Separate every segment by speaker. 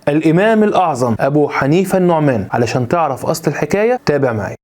Speaker 1: الإمام الأعظم أبو حنيفة النعمان. علشان تعرف أصل الحكاية تابع معي.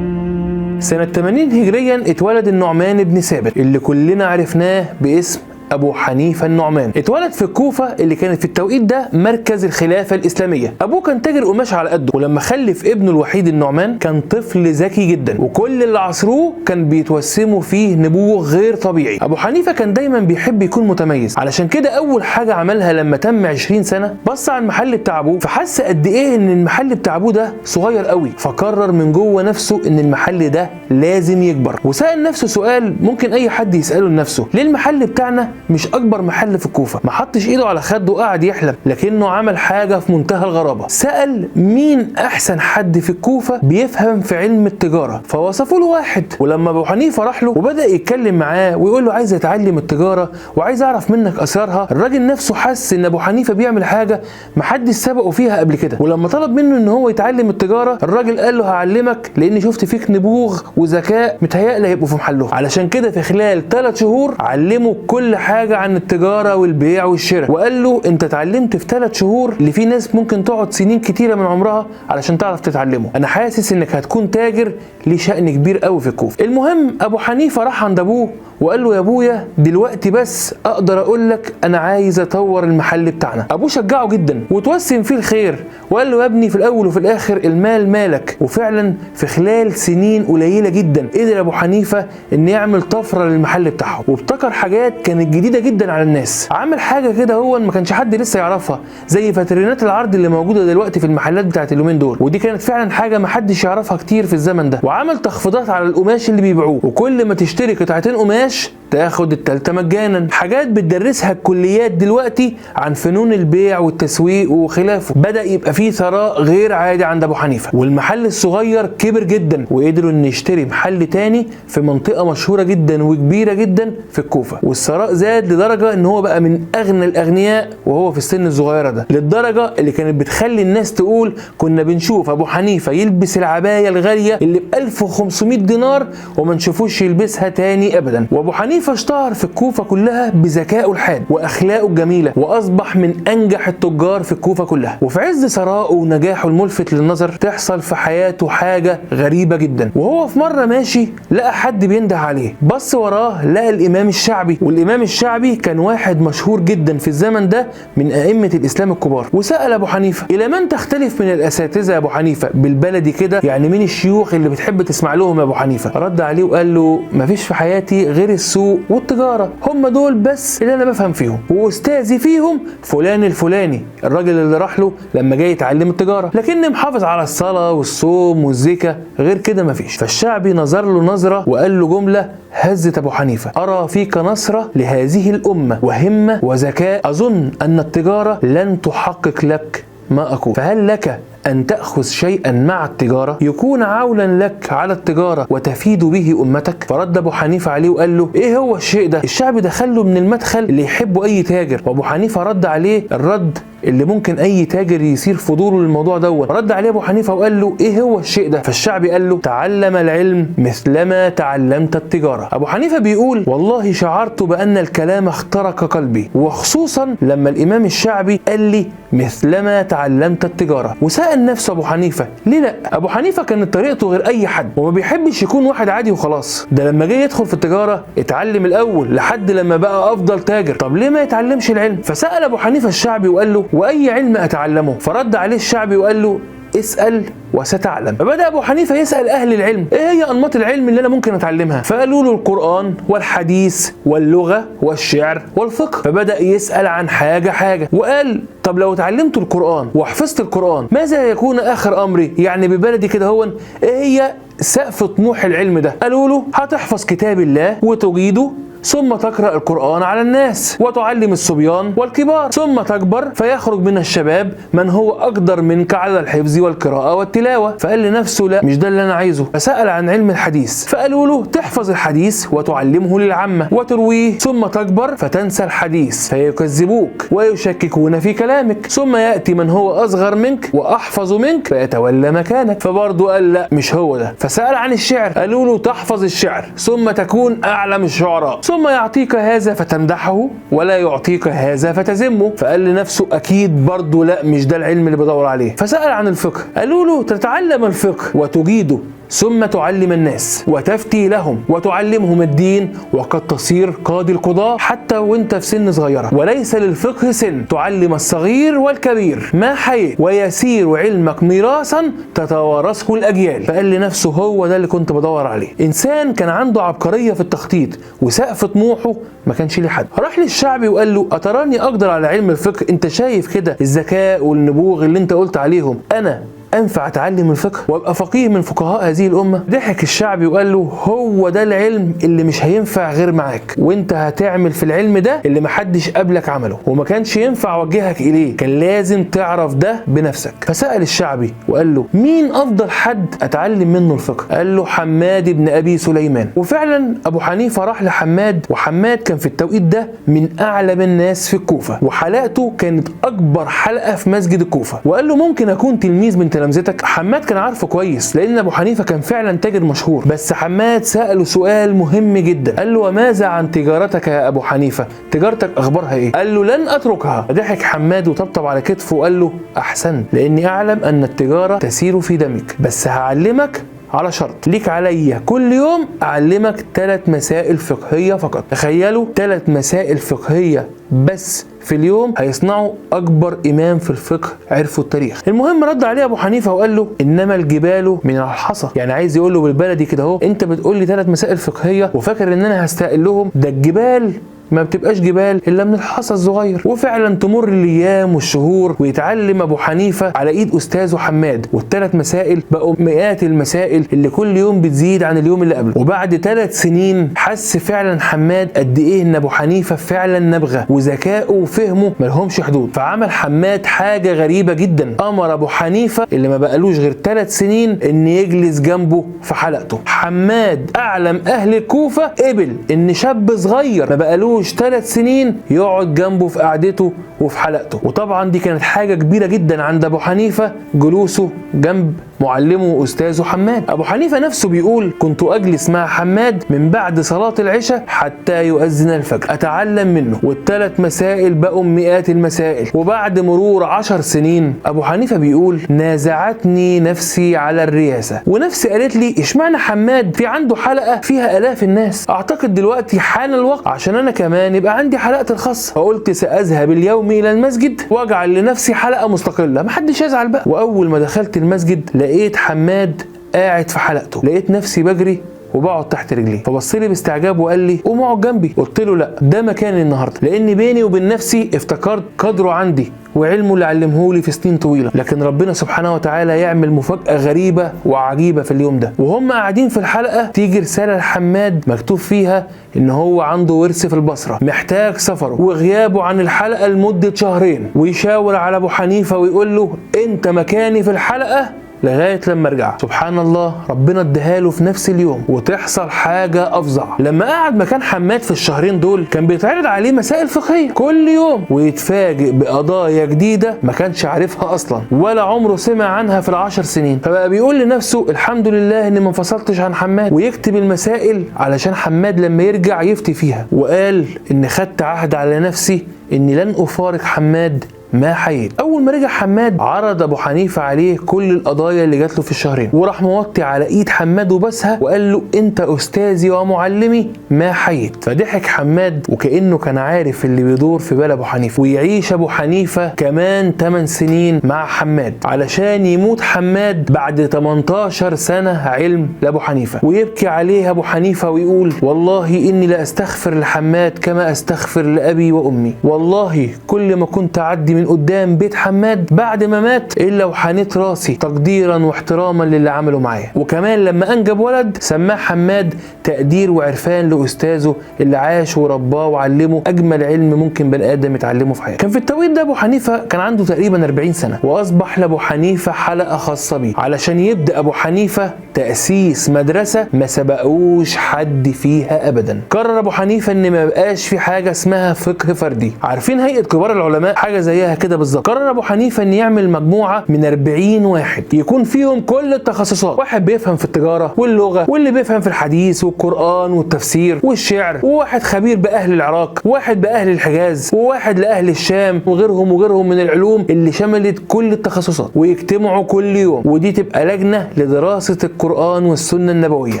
Speaker 1: سنة 80 هجريا اتولد النعمان بن ثابت اللي كلنا عرفناه باسم أبو حنيفة النعمان. اتولد في الكوفة اللي كانت في التوقيت ده مركز الخلافة الإسلامية. أبوه كان تاجر قماش على قده، ولما خلف ابنه الوحيد النعمان كان طفل ذكي جدا، وكل اللي عصروه كان بيتوسموا فيه نبوغ غير طبيعي. أبو حنيفة كان دايما بيحب يكون متميز، علشان كده أول حاجة عملها لما تم 20 سنة بص على المحل بتاع أبوه، فحس قد إيه إن المحل بتاع أبوه ده صغير قوي، فقرر من جوه نفسه إن المحل ده لازم يكبر. وسأل نفسه سؤال ممكن أي حد يسأله لنفسه: ليه المحل بتاعنا مش اكبر محل في الكوفة؟ ما حطش ايده على خده وقعد يحلم، لكنه عمل حاجة في منتهى الغرابة. سأل مين احسن حد في الكوفة بيفهم في علم التجارة، فوصفوا له واحد. ولما ابو حنيفة راح له وبدا يتكلم معاه ويقول له عايز اتعلم التجارة وعايز اعرف منك اسرارها، الراجل نفسه حس ان ابو حنيفة بيعمل حاجة محدش سبقه فيها قبل كده. ولما طلب منه ان هو يتعلم التجارة، الراجل قال له هعلمك لان شفت فيك نبوغ وذكاء متهيألي هيبقوا في محلهم. علشان كده في خلال 3 شهور علمه كل حاجة عن التجارة والبيع والشراء، وقال له انت اتعلمت في 3 شهور اللي في ناس ممكن تقعد سنين كتيرة من عمرها علشان تعرف تتعلمه. انا حاسس انك هتكون تاجر ليه شأن كبير قوي في الكوفة. المهم ابو حنيفة راح عند ابوه وقال له يا ابويا دلوقتي بس اقدر اقول لك انا عايز اطور المحل بتاعنا. ابوه شجعه جدا وتوسم فيه الخير وقال له يا ابني في الاول وفي الاخر المال مالك. وفعلا في خلال سنين قليله جدا قدر ابو حنيفة ان يعمل طفرة للمحل بتاعه، وابتكر حاجات كانت جديدة جدا على الناس. عمل حاجة كده هو ما كانش حد لسه يعرفها، زي فاترينات العرض اللي موجودة دلوقتي في المحلات بتاعت اليومين دول، ودي كانت فعلا حاجة ما حدش يعرفها كتير في الزمن ده. وعمل تخفيضات على القماش اللي بيبيعوه، وكل ما تشتري قطعتين قماش تاخد التالتة مجانا. حاجات بتدرسها الكليات دلوقتي عن فنون البيع والتسويق وخلافه. بدأ يبقى فيه ثراء غير عادي عند ابو حنيفة، والمحل الصغير كبر جدا، وقدروا ان يشتري محل تاني في منطقة مشهورة جدا وكبيرة جدا في الكوفة. والثراء زاد لدرجة ان هو بقى من اغنى الاغنياء وهو في السن الصغيرة ده، للدرجة اللي كانت بتخلي الناس تقول كنا بنشوف ابو حنيفة يلبس العباية الغالية اللي ب 1500 دينار وما نشوفوش يلبسها تاني ابدا. وابو حنيفة اشتهر في الكوفة كلها بذكائه الحاد واخلاقه الجميلة، واصبح من انجح التجار في الكوفة كلها. وفي عز ثرائه ونجاحه الملفت للنظر تحصل في حياته حاجة غريبة جدا. وهو في مرة ماشي لقى حد بينده عليه، بص وراه لقى الامام الشعبي، والامام الشعبي كان واحد مشهور جدا في الزمن ده من ائمة الاسلام الكبار. وسأل ابو حنيفة: الى من تختلف من الاساتذة يا ابو حنيفة؟ بالبلدي كده يعني مين الشيوخ اللي بتحب تسمع لهم يا ابو حنيفة؟ رد عليه وقال له: مفيش في حياتي غير السوق والتجارة، هم دول بس اللي انا بفهم فيهم، واستاذي فيهم فلان الفلاني، الراجل اللي راح له لما جاي يتعلم التجارة، لكني محافظ على الصلاة والصوم والزكاة، غير كده مفيش. فالشعبي نظر له نظرة وقال له جملة هزت ابو حنيفة: ارى فيك نصرة لهذه الأمة وهمة وذكاء، اظن ان التجارة لن تحقق لك ما اقول، فهل لك أن تأخذ شيئا مع التجارة يكون عونا لك على التجارة وتفيد به أمتك؟ فرد أبو حنيفة عليه وقال له: إيه هو الشيء ده؟ الشعب دخله من المدخل اللي يحبه أي تاجر، وأبو حنيفة رد عليه الرد اللي ممكن أي تاجر يصير فضوله للموضوع دوت. رد عليه أبو حنيفة وقال له: إيه هو الشيء ده؟ فالشعب قال له: تعلم العلم مثلما تعلمت التجارة. أبو حنيفة بيقول: والله شعرت بأن الكلام اخترق قلبي، وخصوصا لما الإمام الشعبي قال لي مثلما تعلمت التجارة. وسأل نفسه أبو حنيفة: ليه لا؟ أبو حنيفة كانت طريقته غير أي حد، وما بيحبش يكون واحد عادي وخلاص. ده لما جه يدخل في التجارة اتعلم الأول لحد لما بقى أفضل تاجر، طب ليه ما يتعلمش العلم؟ فسأل أبو حنيفة الشعبي وقال له: وأي علم أتعلمه؟ فرد عليه الشعبي وقال له: اسأل وستعلم. فبدأ أبو حنيفة يسأل أهل العلم: إيه هي أنماط العلم اللي أنا ممكن أتعلمها؟ فقالوا له: القرآن والحديث واللغة والشعر والفقه. فبدأ يسأل عن حاجة حاجة، وقال: طب لو اتعلمت القرآن وحفظت القرآن ماذا يكون آخر أمري؟ يعني ببلدي كده هو إيه هي سقف طموح العلم ده؟ قالوا له: هتحفظ كتاب الله وتجيده ثم تقرأ القرآن على الناس وتعلم الصبيان والكبار، ثم تكبر فيخرج من الشباب من هو أقدر منك على الحفظ والقراءة والتلاوة. فقال لنفسه لا، مش ده اللي أنا عايزه. فسأل عن علم الحديث، فقالوا له تحفظ الحديث وتعلمه للعامة وترويه، ثم تكبر فتنسى الحديث فيكذبوك ويشككون في كلامك، ثم يأتي من هو أصغر منك وأحفظ منك فيتولى مكانك. فبرضه قال لا، مش هو ده. فسأل عن الشعر، قالوا له تحفظ الشعر ثم تكون أعلم الشعراء، ثم يعطيك هذا فتمدحه ولا يعطيك هذا فتذمه. فقال لنفسه أكيد برضه لا، مش ده العلم اللي بدور عليه. فسأل عن الفقه، قالوا له تتعلم الفقه وتجيده، ثم تعلم الناس وتفتي لهم وتعلمهم الدين، وقد تصير قاضي القضاء حتى وانت في سن صغيرة، وليس للفقه سن، تعلم الصغير والكبير ما حييت، ويسير علمك ميراثا تتوارثه الأجيال. فقال لنفسه هو ده اللي كنت بدور عليه. إنسان كان عنده عبقرية في التخطيط وسقف طموحه ما كانش ليه حد. راح للشعبي وقال له أتراني أقدر على علم الفقه؟ انت شايف كده الذكاء والنبوغ اللي انت قلت عليهم، أنا أنفع أتعلم الفقه وأبقى فقيه من فقهاء هذه الأمة؟ ضحك الشعبي وقال له هو ده العلم اللي مش هينفع غير معاك، وانت هتعمل في العلم ده اللي محدش قبلك عمله، وما كانش ينفع أوجهك إليه، كان لازم تعرف ده بنفسك. فسأل الشعبي وقال له مين أفضل حد أتعلم منه الفقه؟ قال له حماد بن أبي سليمان. وفعلا أبو حنيفة راح لحماد، وحماد كان في التوقيت ده من أعلم الناس في الكوفة، وحلقته كانت أكبر حلقة في مسجد الكوفة، وقال له ممكن أكون تلميذ من تلامذتك؟ حماد كان عارفه كويس لان ابو حنيفة كان فعلا تاجر مشهور، بس حماد ساله سؤال مهم جدا، قال له وماذا عن تجارتك يا ابو حنيفة؟ تجارتك اخبارها ايه؟ قال له لن اتركها. ضحك حماد وطبطب على كتفه وقال له احسنت، لاني اعلم ان التجارة تسير في دمك، بس هعلمك على شرط، ليك عليا كل يوم اعلمك 3 مسائل فقهية فقط. تخيلوا 3 مسائل فقهية بس في اليوم هيصنعوا اكبر امام في الفقه عرفوا التاريخ. المهم رد عليه ابو حنيفة وقال له انما الجبال من الحصى، يعني عايز يقول له بالبلدي كده اهو، انت بتقول لي 3 مسائل فقهية وفاكر ان انا هستقلهم؟ ده الجبال ما بتبقاش جبال الا من الحصى الصغير. وفعلا تمر الايام والشهور ويتعلم ابو حنيفة على ايد استاذه حماد، وال3 مسائل بقوا مئات المسائل اللي كل يوم بتزيد عن اليوم اللي قبله. وبعد 3 سنين حس فعلا حماد قد ايه ان ابو حنيفة فعلا نبغه وذكائه وفهمه ملهمش حدود. فعمل حماد حاجة غريبة جدا، امر ابو حنيفة اللي ما بقالوش غير 3 سنين ان يجلس جنبه في حلقته. حماد اعلم اهل الكوفة قبل ان شاب صغير ما بقالوش 3 سنين يقعد جنبه في قعدته وفي حلقته. وطبعا دي كانت حاجة كبيرة جدا عند ابو حنيفة، جلوسه جنب معلمه واستاذه حماد. ابو حنيفة نفسه بيقول كنت اجلس مع حماد من بعد صلاة العشاء حتى يؤذن الفجر اتعلم منه، وال3 مسائل بقوا مئات المسائل. وبعد مرور 10 سنين ابو حنيفة بيقول نازعتني نفسي على الرياسة، ونفسي قالت لي اشمعنى حماد في عنده حلقة فيها الاف الناس، اعتقد دلوقتي حان الوقت عشان انا كمان يبقى عندي حلقتي الخاصة. فقلت ساذهب اليوم الى المسجد واجعل لنفسي حلقة مستقلة، محدش يزعل بقى. واول ما دخلت المسجد لقيت حماد قاعد في حلقته، لقيت نفسي بجري وبقعد تحت رجليه. فبص لي باستعجاب وقال لي قوم اقعد جنبي. قلت له لا، ده مكاني النهارده، لان بيني وبين نفسي افتكرت قدره عندي وعلمه اللي علمه لي في سنين طويلة، لكن ربنا سبحانه وتعالى يعمل مفاجاة غريبة وعجيبه في اليوم ده. وهم قاعدين في الحلقة تيجي رسالة لحماد مكتوب فيها ان هو عنده ورث في البصرة محتاج سفره وغيابه عن الحلقة لمدة شهرين، ويشاور على ابو حنيفة ويقول له انت مكاني في الحلقة لغاية لما ارجع. سبحان الله، ربنا اداها في نفس اليوم. وتحصل حاجة افظع، لما قعد مكان حماد في الشهرين دول كان بيتعرض عليه مسائل فقهية كل يوم، ويتفاجئ بقضايا جديدة ما كانش عارفها اصلا ولا عمره سمع عنها في ال10 سنين. فبقى بيقول لنفسه الحمد لله اني ما انفصلتش عن حماد، ويكتب المسائل علشان حماد لما يرجع يفتي فيها. وقال ان خدت عهد على نفسي اني لن افارق حماد ما حييت. اول ما رجع حماد عرض ابو حنيفة عليه كل القضايا اللي جات له في الشهرين، وراح موطي على ايد حماد وبسها وقال له انت استاذي ومعلمي ما حييت. فضحك حماد وكانه كان عارف اللي بيدور في بال ابو حنيفة. ويعيش ابو حنيفة كمان 8 سنين مع حماد علشان يموت حماد بعد 18 سنة علم لابو حنيفة. ويبكي عليه ابو حنيفة ويقول والله اني لا استغفر لحماد كما استغفر لابي وامي، والله كل ما كنت اعدي من من قدام بيت حماد بعد ما مات الا وحنيت راسي تقديرا واحتراما للي عمله معايا. وكمان لما انجب ولد سماه حماد تقدير وعرفان لاستاذه اللي عاش ورباه وعلمه اجمل علم ممكن بني ادم يتعلمه في حياته. كان في التوقيت ده ابو حنيفة كان عنده تقريبا 40 سنة، واصبح لابو حنيفة حلقة خاصة بيه علشان يبدا ابو حنيفة تاسيس مدرسه ما سبقوش حد فيها ابدا. قرر ابو حنيفة ان ما يبقاش في حاجة اسمها فقه فردي، عارفين هيئة كبار العلماء حاجة زيها كده بالظبط. قرر ابو حنيفة ان يعمل مجموعة من 40 واحد يكون فيهم كل التخصصات، واحد بيفهم في التجارة واللغة، واللي بيفهم في الحديث والقران والتفسير والشعر، وواحد خبير باهل العراق، واحد باهل الحجاز، وواحد لاهل الشام، وغيرهم وغيرهم من العلوم اللي شملت كل التخصصات، ويجتمعوا كل يوم، ودي تبقى لجنة لدراسة القران والسنة النبوية،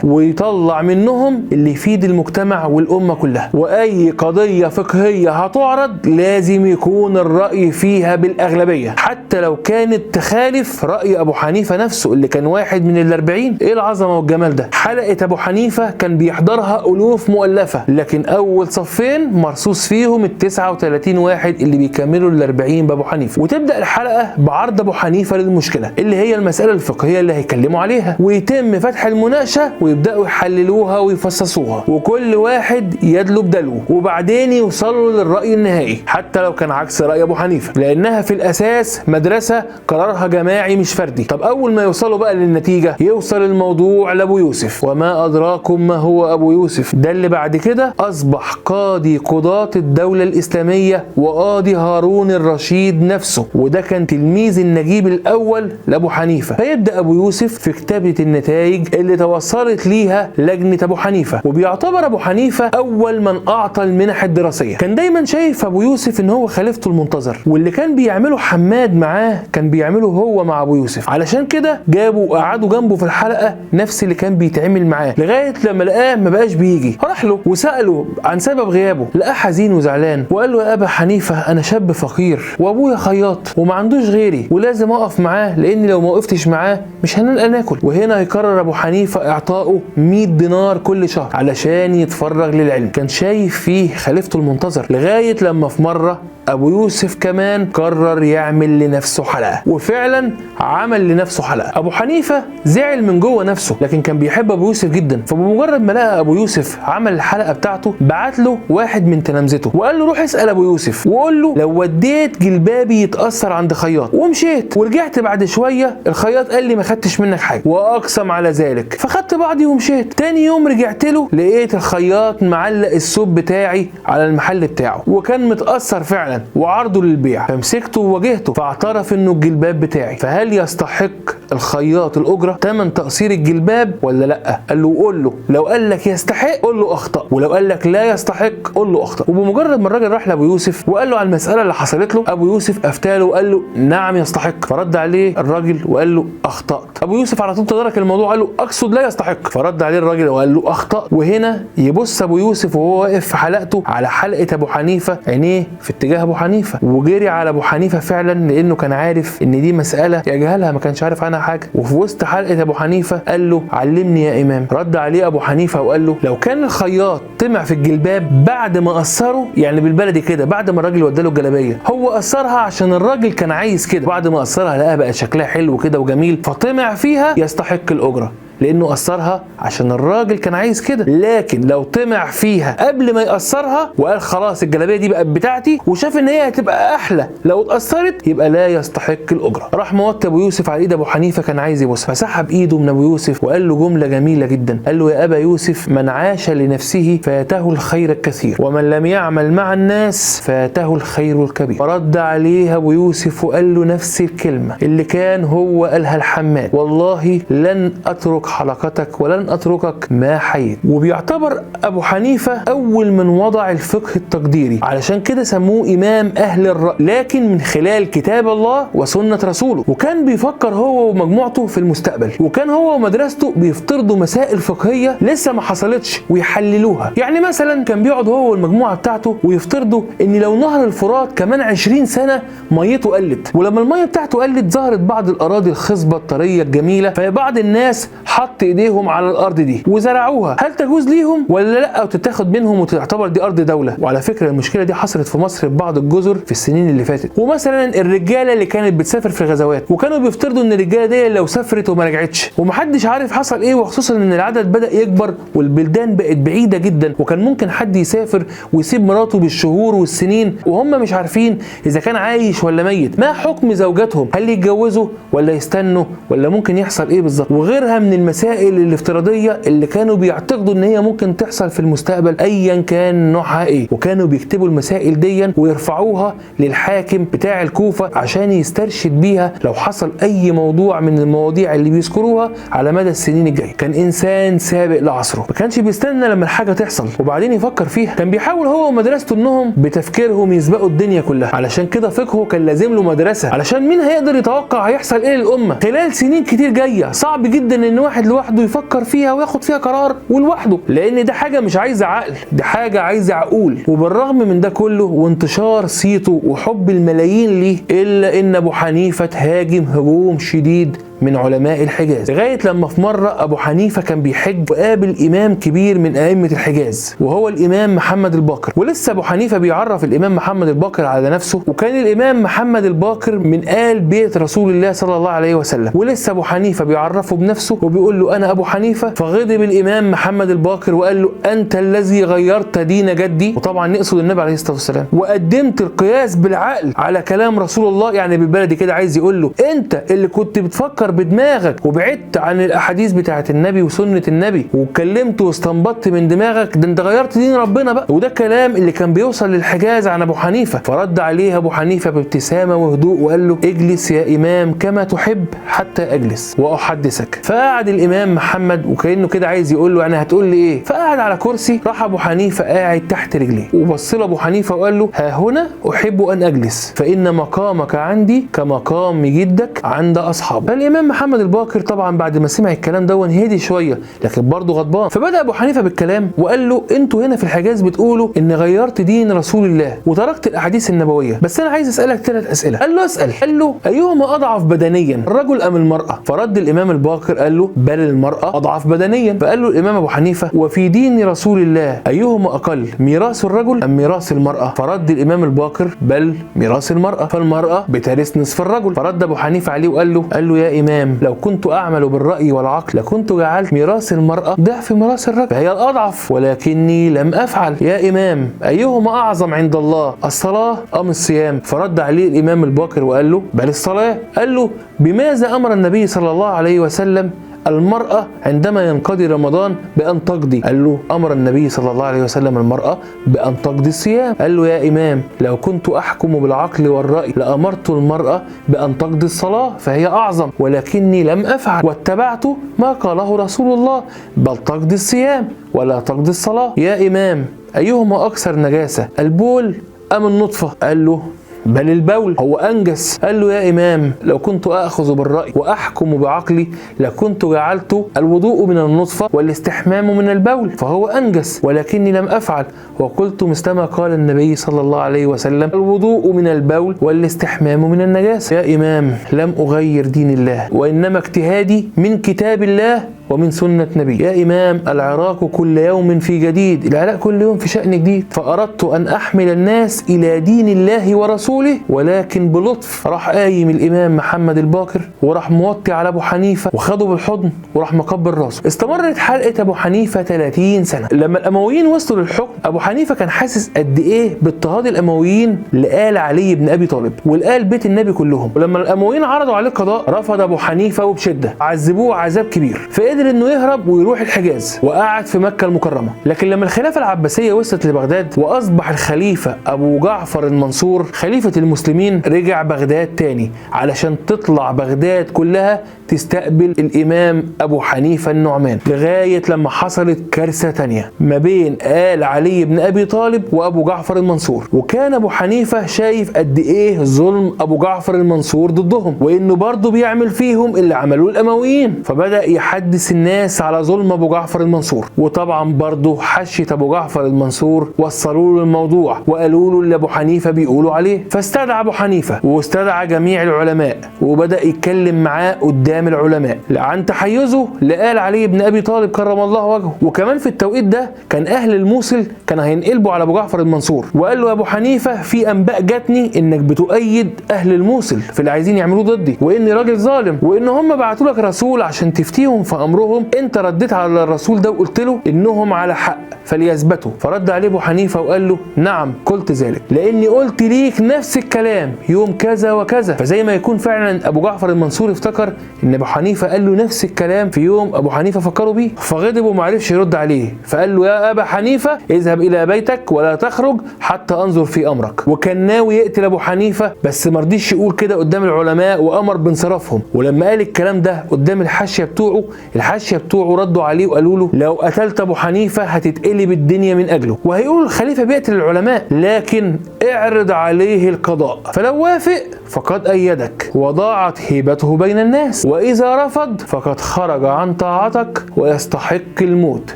Speaker 1: ويطلع منهم اللي يفيد المجتمع والامه كلها. واي قضية فقهية هتعرض لازم يكون الراي فيها بالاغلبيه، حتى لو كانت تخالف راي ابو حنيفة نفسه اللي كان واحد من ال40. ايه العظمة والجمال ده! حلقة ابو حنيفة كان بيحضرها الوف مؤلفه، لكن اول صفين مرصوص فيهم ال39 واحد اللي بيكملوا ال40 بابو حنيفة. وتبدا الحلقة بعرض ابو حنيفة للمشكلة اللي هي المسالة الفقهية اللي هيكلموا عليها، ويتم فتح المناقشة ويبداوا يحللوها ويفصصوها، وكل واحد يدلو بدلوه، وبعدين يوصلوا للراي النهائي حتى لو كان عكس راي ابو حنيفة، لانها في الاساس مدرسه قرارها جماعي مش فردي. طب اول ما يوصلوا بقى للنتيجة يوصل الموضوع لابو يوسف، وما ادراكم ما هو ابو يوسف، ده اللي بعد كده اصبح قاضي قضاة الدولة الاسلامية وقاضي هارون الرشيد نفسه، وده كان تلميذ النجيب الاول لابو حنيفة. فيبدا ابو يوسف في كتابه النتائج اللي توصلت ليها لجنة ابو حنيفة، وبيعتبر ابو حنيفة اول من اعطى المنح الدراسية. كان دايما شايف ابو يوسف ان هو خليفته المنتظر، واللي كان بيعمله حماد معاه كان بيعمله هو مع ابو يوسف، علشان كده جابوا وقعدوا جنبه في الحلقة نفس اللي كان بيتعمل معاه، لغاية لما لقاه ما بقاش بيجي. راح له وساله عن سبب غيابه، لقاه حزين وزعلان، وقال له يا ابا حنيفة انا شاب فقير وابويا خياط وما عندوش غيري، ولازم اقف معاه لان لو ما وقفتش معاه مش هنلقى ناكل. وهنا يقرر ابو حنيفة اعطائه 100 دينار كل شهر علشان يتفرغ للعلم. كان شايف فيه خليفته المنتظر، لغاية لما في مرة ابو يوسف كمان قرر يعمل لنفسه حلقة، وفعلا عمل لنفسه حلقة. ابو حنيفة زعل من جوه نفسه، لكن كان بيحب ابو يوسف جدا، فبمجرد ما لقى ابو يوسف عمل الحلقة بتاعته بعت له واحد من تلامذته وقال له روح اسال ابو يوسف وقول له لو وديت جلبابي يتاثر عند خياط ومشيت ورجعت بعد شوية الخياط قال لي ما خدتش منك حاجة، واقسم على ذلك، فخدت بعضي ومشيت. تاني يوم رجعت له لقيت الخياط معلق الثوب بتاعي على المحل بتاعه، وكان متاثر فعلا وعرضه للبيع، فمسكته وواجهته فاعترف انه الجلباب بتاعي. فهل يستحق الخياط الاجرة ثمن تقصير الجلباب ولا لا؟ قال له قول له، لو قال لك يستحق قول له اخطا، ولو قال لك لا يستحق قول له اخطا. وبمجرد ما الراجل راح لابو يوسف وقال له على المسالة اللي حصلت له، ابو يوسف افتاله وقال له نعم يستحق. فرد عليه الراجل وقال له اخطات. ابو يوسف على طول تدارك الموضوع قال له اقصد لا يستحق. فرد عليه الراجل وقال له اخطا. وهنا يبص ابو يوسف وهو واقف في حلقته على حلقة ابو حنيفة، عينيه في اتجاه ابو حنيفة، وجري على ابو حنيفة فعلا لانه كان عارف ان دي مسالة يجهلها ما كانش عارف عنها حاجة. وفي وسط حلقة ابو حنيفة قال له علمني يا امام. رد عليه ابو حنيفة وقال له لو كان الخياط طمع في الجلباب بعد ما قصره، يعني بالبلدي كده بعد ما الراجل وداله الجلابية، هو قصرها عشان الراجل كان عايز كده، بعد ما قصرها لقاها بقى شكلها حلو كده وجميل فطمع فيها، يستحق الاجرة لانه قصرها عشان الراجل كان عايز كده. لكن لو طمع فيها قبل ما يقصرها وقال خلاص الجلابية دي بقت بتاعتي وشاف ان هي هتبقى احلى لو اتقصرت، يبقى لا يستحق الاجرة. راح موطي ابو يوسف على ايد ابو حنيفة كان عايز يبوسها، فسحب ايده من ابو يوسف وقال له جملة جميلة جدا، قال له يا ابا يوسف من عاش لنفسه فاته الخير الكثير، ومن لم يعمل مع الناس فاته الخير الكبير. فرد عليه ابو يوسف وقال له نفس الكلمة اللي كان هو قالها الحماد، والله لن اترك حلقتك ولن اتركك ما حييت. وبيعتبر ابو حنيفة اول من وضع الفقه التقديري، علشان كده سموه امام اهل الراي، لكن من خلال كتاب الله وسنة رسوله. وكان بيفكر هو ومجموعته في المستقبل، وكان هو ومدرسته بيفترضوا مسائل فقهية لسه ما حصلتش ويحللوها. يعني مثلا كان بيقعد هو والمجموعة بتاعته ويفترضوا ان لو نهر الفرات كمان 20 سنة ميته قلت، ولما المية بتاعته قلت ظهرت بعض الاراضي الخصبة الطريه الجميلة، فبعض الناس حط ايديهم على الارض دي وزرعوها، هل تجوز ليهم ولا لا وتتاخد منهم وتعتبر دي ارض دولة؟ وعلى فكرة المشكلة دي حصلت في مصر في بعض الجزر في السنين اللي فاتت. ومثلا الرجالة اللي كانت بتسافر في الغزوات، وكانوا بيفترضوا ان الرجالة دي لو سافرت وما رجعتش ومحدش عارف حصل ايه، وخصوصا ان العدد بدا يكبر والبلدان بقت بعيدة جدا، وكان ممكن حد يسافر ويسيب مراته بالشهور والسنين وهم مش عارفين اذا كان عايش ولا ميت. ما حكم زوجاتهم؟ هل يتجوزوا ولا يستنوا ولا ممكن يحصل ايه بالظبط؟ وغيرها من المسائل الافتراضية اللي كانوا بيعتقدوا ان هي ممكن تحصل في المستقبل ايا كان نوعها ايه. وكانوا بيكتبوا المسائل دي ويرفعوها للحاكم بتاع الكوفة عشان يسترشد بيها لو حصل اي موضوع من المواضيع اللي بيذكروها على مدى السنين الجاية. كان انسان سابق لعصره، ما كانش بيستنى لما الحاجة تحصل وبعدين يفكر فيها، كان بيحاول هو ومدرسته انهم بتفكيرهم يسبقوا الدنيا كلها. علشان كده فقهه كان لازم له مدرسه، علشان مين هيقدر يتوقع هيحصل ايه للامة خلال سنين كتير جاية؟ صعب جدا ان واحد لوحده يفكر فيها وياخد فيها قرار ولوحده، لان ده حاجة مش عايزه عقل، ده حاجة عايزه عقول. وبالرغم من ده كله وانتشار صيته وحب الملايين ليه، الا ان ابو حنيفة تهاجم هجوم شديد من علماء الحجاز، لغاية لما في مرة ابو حنيفة كان بيحج وقابل امام كبير من ائمة الحجاز وهو الامام محمد الباقر. ولسه ابو حنيفة بيعرف الامام محمد الباقر على نفسه، وكان الامام محمد الباقر من آل بيت رسول الله صلى الله عليه وسلم. ولسه ابو حنيفة بيعرفه بنفسه وبيقول له انا ابو حنيفة، فغضب الامام محمد الباقر وقال له انت الذي غيرت دين جدي، وطبعا نقصد النبي عليه الصلاة والسلام، وقدمت القياس بالعقل على كلام رسول الله. يعني بالبلدي كده عايز يقول له انت اللي كنت بتفكر بدماغك وبعدت عن الاحاديث بتاعت النبي وسنة النبي واتكلمت واستنبطت من دماغك، ده انت غيرت دين ربنا بقى. وده الكلام اللي كان بيوصل للحجاز عن ابو حنيفة. فرد عليه ابو حنيفة بابتسامة وهدوء وقال له اجلس يا امام كما تحب حتى اجلس واحدثك. فقعد الامام محمد وكانه كده عايز يقول له يعني هتقول لي ايه، فقعد على كرسي. راح ابو حنيفة قاعد تحت رجليه، وبص له ابو حنيفة وقال له ها هنا احب ان اجلس، فان مقامك عندي كمقام جدك عند اصحابه. فالامام محمد الباقر طبعا بعد ما سمع الكلام ده هدي شوية، لكن برضه غضبان. فبدا ابو حنيفة بالكلام وقال له انتوا هنا في الحجاز بتقولوا ان غيرت دين رسول الله وتركت الاحاديث النبوية، بس انا عايز اسالك 3 اسئلة. قال له اسال. قال له ايهما اضعف بدنيا، الرجل ام المراة؟ فرد الامام الباقر قال له بل المراة اضعف بدنيا. فقال له الامام ابو حنيفة وفي دين رسول الله ايهما اقل، ميراث الرجل ام ميراث المراة؟ فرد الامام الباقر بل ميراث المراة، فالمراه بترث نصف الرجل. فرد ابو حنيفة عليه وقال له يا امام لو كنت اعمل بالراي والعقل لكنت جعلت ميراث المراة ضعف ميراث الرجل، فهي الاضعف، ولكني لم افعل. يا امام ايهما اعظم عند الله، الصلاة ام الصيام؟ فرد عليه الامام الباقر وقال له بل الصلاة. قال له بماذا امر النبي صلى الله عليه وسلم المرأة عندما ينقضي رمضان بأن تقضي؟ قال له أمر النبي صلى الله عليه وسلم المرأة بأن تقضي الصيام. قال له يا إمام لو كنت أحكم بالعقل والرأي لأمرت المرأة بأن تقضي الصلاة فهي أعظم، ولكني لم أفعل واتبعت ما قاله رسول الله، بل تقضي الصيام ولا تقضي الصلاة. يا إمام أيهما أكثر نجاسة، البول أم النطفة؟ قال له بل البول هو أنجس. قال له يا إمام لو كنت أخذ بالرأي وأحكم بعقلي لكنت جعلت الوضوء من النطفة والاستحمام من البول فهو أنجس، ولكني لم أفعل وقلت مثلما قال النبي صلى الله عليه وسلم الوضوء من البول والاستحمام من النجاسة. يا إمام لم أغير دين الله، وإنما اجتهادي من كتاب الله ومن سنة نبي. يا إمام العراق كل يوم في جديد، العراق كل يوم في شأن جديد، فأردت أن أحمل الناس إلى دين الله ورسوله ولكن بلطف. راح قايم الإمام محمد الباقر وراح موطي على أبو حنيفة وخده بالحضن وراح مقبل راسه. استمرت حلقة أبو حنيفة 30 سنة. لما الأمويين وصلوا للحكم أبو حنيفة كان حاسس قد إيه باضطهاد الأمويين لآل علي بن أبي طالب والآل بيت النبي كلهم. ولما الأمويين عرضوا عليه القضاء رفض أبو حنيفة وبشدة، عذبوه عذاب كبير، فقدر انه يهرب ويروح الحجاز وقعد في مكة المكرمة. لكن لما الخلافة العباسية وصلت لبغداد واصبح الخليفة ابو جعفر المنصور خليفة المسلمين، رجع بغداد تاني علشان تطلع بغداد كلها تستقبل الامام ابو حنيفة النعمان، لغاية لما حصلت كارثة تانية ما بين آل علي بن ابي طالب وابو جعفر المنصور. وكان ابو حنيفة شايف قد ايه ظلم ابو جعفر المنصور ضدهم، وانه برضه بيعمل فيهم اللي عملوه الامويين، فبدأ يحدث يحس الناس على ظلم ابو جعفر المنصور. وطبعا برضه حاشية ابو جعفر المنصور وصلوا له الموضوع وقالوا له اللي ابو حنيفة بيقولوا عليه. فاستدعى ابو حنيفة واستدعى جميع العلماء وبدأ يتكلم معاه قدام العلماء عن تحيزه لآل علي بن ابي طالب كرم الله وجهه. وكمان في التوقيت ده كان اهل الموصل كانوا هينقلبوا على ابو جعفر المنصور، وقال له يا ابو حنيفة في انباء جاتني انك بتؤيد اهل الموصل في اللي عايزين يعملوه ضدي، واني راجل ظالم، وان هم بعتوا لك رسول عشان تفتيهم في امرهم، انت رديت على الرسول ده وقلت له انهم على حق فليثبتوا. فرد عليه ابو حنيفة وقال له نعم قلت ذلك، لاني قلت ليك نفس الكلام يوم كذا وكذا. فزي ما يكون فعلا ابو جعفر المنصور افتكر ان ابو حنيفة قال له نفس الكلام في يوم ابو حنيفة فكروا بيه، فغضب وما عرفش يرد عليه، فقال له يا ابا حنيفة اذهب الى بيتك ولا تخرج حتى انظر في امرك. وكان ناوي يقتل ابو حنيفة بس ما رضيش يقول كده قدام العلماء وامر بانصرافهم. ولما قال الكلام ده قدام الحاشية بتوعه، الحاشية بتوعه ردوا عليه وقالوا له لو قتلت ابو حنيفة هتتقلب الدنيا من اجله، وهيقولوا الخليفة بيقتل العلماء، لكن اعرض عليه القضاء، فلو وافق فقد ايدك وضاعت هيبته بين الناس، واذا رفض فقد خرج عن طاعتك ويستحق الموت.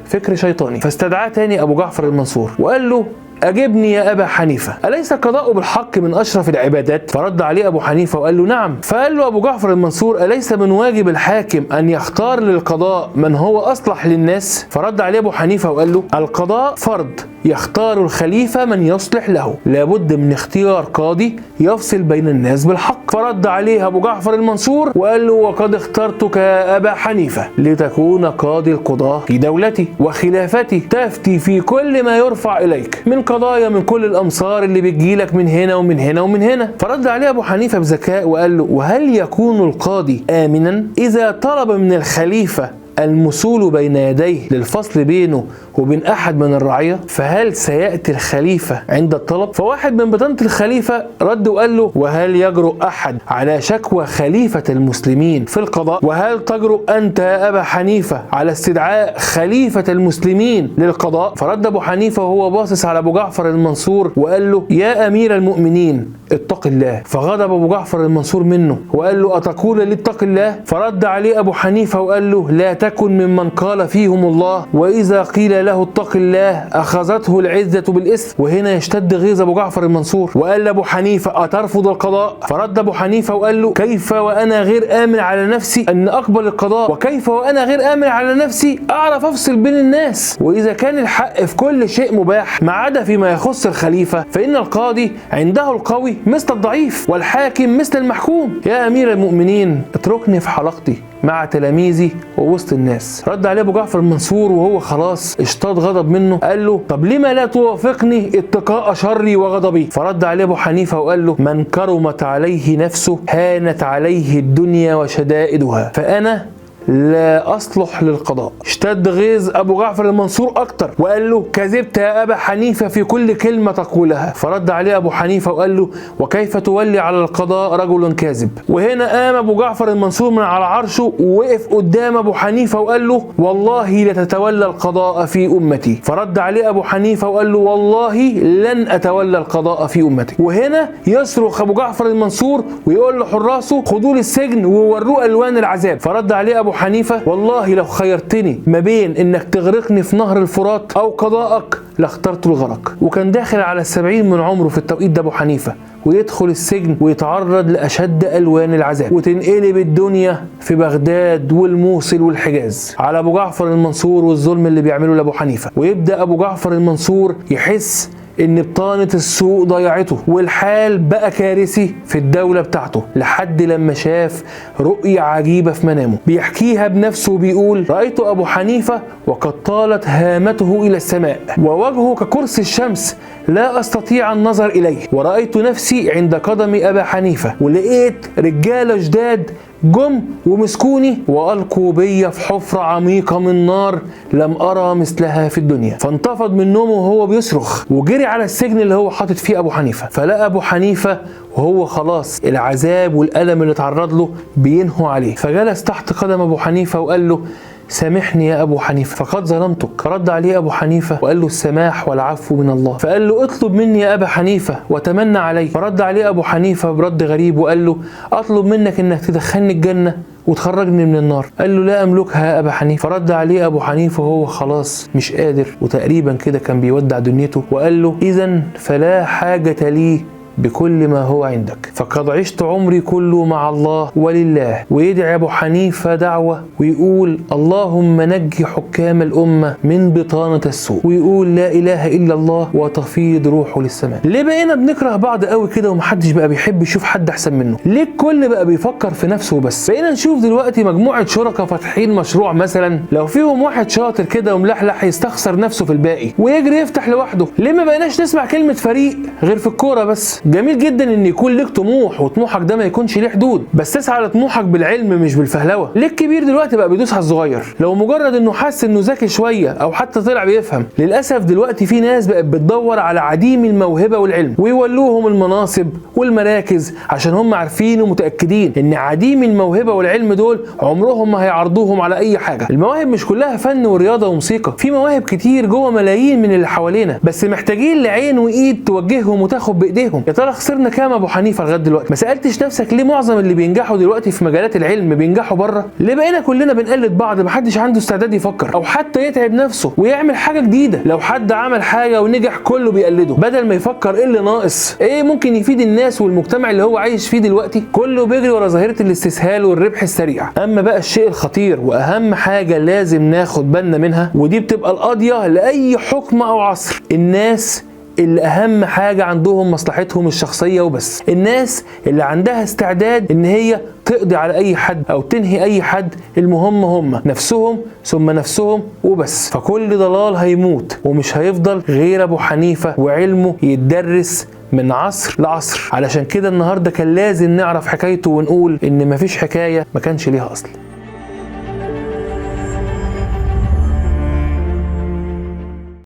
Speaker 1: فكر شيطاني. فاستدعاه تاني ابو جعفر المنصور وقال له أجبني يا أبا حنيفة، أليس القضاء بالحق من أشرف العبادات؟ فرد عليه أبو حنيفة وقال له نعم. فقال له أبو جعفر المنصور أليس من واجب الحاكم أن يختار للقضاء من هو أصلح للناس؟ فرد عليه أبو حنيفة وقال له القضاء فرض، يختار الخليفة من يصلح له، لابد من اختيار قاضي يفصل بين الناس بالحق. فرد عليه أبو جعفر المنصور وقال له وقد اخترتك يا أبا حنيفة لتكون قاضي القضاة في دولتي وخلافتي، تفتي في كل ما يرفع إليك من قضايا من كل الأمصار اللي بتجيلك من هنا ومن هنا ومن هنا. فرد عليه أبو حنيفة بذكاء وقال له وهل يكون القاضي آمنا إذا طلب من الخليفة المسول بين يديه للفصل بينه وبين أحد من الرعية؟ فهل سيأتي الخليفة عند الطلب؟ فواحد من بطانة الخليفة رد وقال له وهل يجرؤ أحد على شكوى خليفة المسلمين في القضاء؟ وهل تجرؤ أنت يا أبا حنيفة على استدعاء خليفة المسلمين للقضاء؟ فرد أبو حنيفة وهو باصص على أبو جعفر المنصور وقال له يا أمير المؤمنين اتق الله. فغضب أبو جعفر المنصور منه وقال له أتقول لي اتق الله؟ فرد عليه أبو حنيفة وقال له لا تكن ممن قال فيهم الله، وإذا قيل له اتق الله أخذته العزة بالإثم. وهنا يشتد غيظ أبو جعفر المنصور وقال لأبو حنيفة أترفض القضاء؟ فرد أبو حنيفة وقال له كيف وأنا غير آمن على نفسي أن أقبل القضاء، وكيف وأنا غير آمن على نفسي أعرف أفصل بين الناس؟ وإذا كان الحق في كل شيء مباح ما عدا فيما يخص الخليفة، فإن القاضي عنده القوي مثل الضعيف والحاكم مثل المحكوم. يا أمير المؤمنين اتركني في حلقتي مع تلاميذي ووسط الناس. رد عليه ابو جعفر المنصور وهو خلاص اشتاد غضب منه، قال له طب لما لا توافقني اتقاء شري وغضبي؟ فرد عليه ابو حنيفة وقال له من كرمت عليه نفسه هانت عليه الدنيا وشدائدها، فانا لا أصلح للقضاء. اشتد غيظ أبو جعفر المنصور أكتر وقال له كذبت يا أبا حنيفة في كل كلمة تقولها. فرد عليه أبو حنيفة وقال له وكيف تولي على القضاء رجل كاذب؟ وهنا قام أبو جعفر المنصور من على عرشه ووقف قدام أبو حنيفة وقال له والله لتتولى القضاء في أمتي. فرد عليه أبو حنيفة وقال له والله لن أتولى القضاء في أمتي. وهنا يصرخ أبو جعفر المنصور ويقول لحراسه خدوه للسجن ووروه ألوان العذاب. فرد عليه أبو حنيفة والله لو خيرتني ما بين انك تغرقني في نهر الفرات او قضاءك لاخترت الغرق. وكان داخل على 70 من عمره في التوقيت ده ابو حنيفة، ويدخل السجن ويتعرض لأشد ألوان العذاب، وتنقلب الدنيا في بغداد والموصل والحجاز على أبو جعفر المنصور والظلم اللي بيعمله لأبو حنيفة. ويبدأ أبو جعفر المنصور يحس ان بطانة السوق ضيعته والحال بقى كارثي في الدولة بتاعته، لحد لما شاف رؤية عجيبة في منامه بيحكيها بنفسه وبيقول رأيت أبو حنيفة وقد طالت هامته إلى السماء ووجهه ككرسي الشمس لا أستطيع النظر إليه، ورأيت نفسي عند قدم أبا حنيفة ولقيت رجالة جداد جم ومسكوني وألقوا بي في حفرة عميقة من نار لم أرى مثلها في الدنيا. فانتفض من نومه وهو بيصرخ وجري على السجن اللي هو حاطط فيه أبو حنيفة، فلقى أبو حنيفة وهو خلاص العذاب والألم اللي اتعرض له بينهوا عليه، فجلس تحت قدم أبو حنيفة وقال له سامحني يا أبو حنيفة فقد ظلمتك. رد عليه أبو حنيفة وقال له السماح والعفو من الله. فقال له اطلب مني يا أبا حنيفة وتمنى علي. فرد عليه أبو حنيفة برد غريب وقال له أطلب منك إنك تدخلني الجنة وتخرجني من النار؟ قال له لا أملكها يا أبا حنيفة. فرد عليه أبو حنيفة وهو خلاص مش قادر وتقريبا كده كان بيودع دنيته، وقال له إذن فلا حاجة لي بكل ما هو عندك، فقد عشت عمري كله مع الله ولله. ويدعي أبو حنيفة دعوة ويقول اللهم نجي حكام الأمة من بطانة السوء، ويقول لا إله إلا الله وتفيض روحه للسماء. ليه بقينا بنكره بعض قوي كده ومحدش بقى بيحب يشوف حد أحسن منه؟ ليه الكل بقى بيفكر في نفسه بس؟ بقينا نشوف دلوقتي مجموعة شركاء فاتحين مشروع مثلا، لو فيهم واحد شاطر كده وملحلح يستخسر نفسه في الباقي ويجري يفتح لوحده. ليه ما بقيناش نسمع كلمة فريق غير في الكورة بس؟ جميل جدا ان يكون لك طموح وطموحك ده ما يكونش ليه حدود، بس تسعى لطموحك بالعلم مش بالفهلوه. ليه الكبير دلوقتي بقى بيدوس على الصغير لو مجرد انه حس انه ذكي شوية او حتى طلع بيفهم؟ للاسف دلوقتي في ناس بقت بتدور على عديم الموهبة والعلم ويولوهم المناصب والمراكز عشان هم عارفين ومتاكدين ان عديم الموهبة والعلم دول عمرهم ما هيعرضوهم على اي حاجة. المواهب مش كلها فن ورياضة وموسيقى، في مواهب كتير جوه ملايين من اللي حوالينا، بس محتاجين لعين وايد توجههم وتاخد بايديهم. يا ترى خسرنا كام ابو حنيفة لغاية دلوقتي؟ ما سالتش نفسك ليه معظم اللي بينجحوا دلوقتي في مجالات العلم بينجحوا بره؟ ليه بقينا كلنا بنقلد بعض؟ محدش عنده استعداد يفكر او حتى يتعب نفسه ويعمل حاجة جديدة. لو حد عمل حاجة ونجح كله بيقلده، بدل ما يفكر ايه اللي ناقص، ايه ممكن يفيد الناس والمجتمع اللي هو عايش فيه دلوقتي. كله بيجري ورا ظاهره الاستسهال والربح السريع. اما بقى الشيء الخطير واهم حاجة لازم ناخد بالنا منها، ودي بتبقى القاضية لاي حكم او عصر، الناس اللي اهم حاجة عندهم مصلحتهم الشخصية وبس، الناس اللي عندها استعداد ان هي تقضي على اي حد او تنهي اي حد، المهم هم نفسهم ثم نفسهم وبس. فكل ضلال هيموت ومش هيفضل غير ابو حنيفة وعلمه يتدرس من عصر لعصر. علشان كده النهارده كان لازم نعرف حكايته ونقول ان مفيش حكاية ما كانش ليها اصل.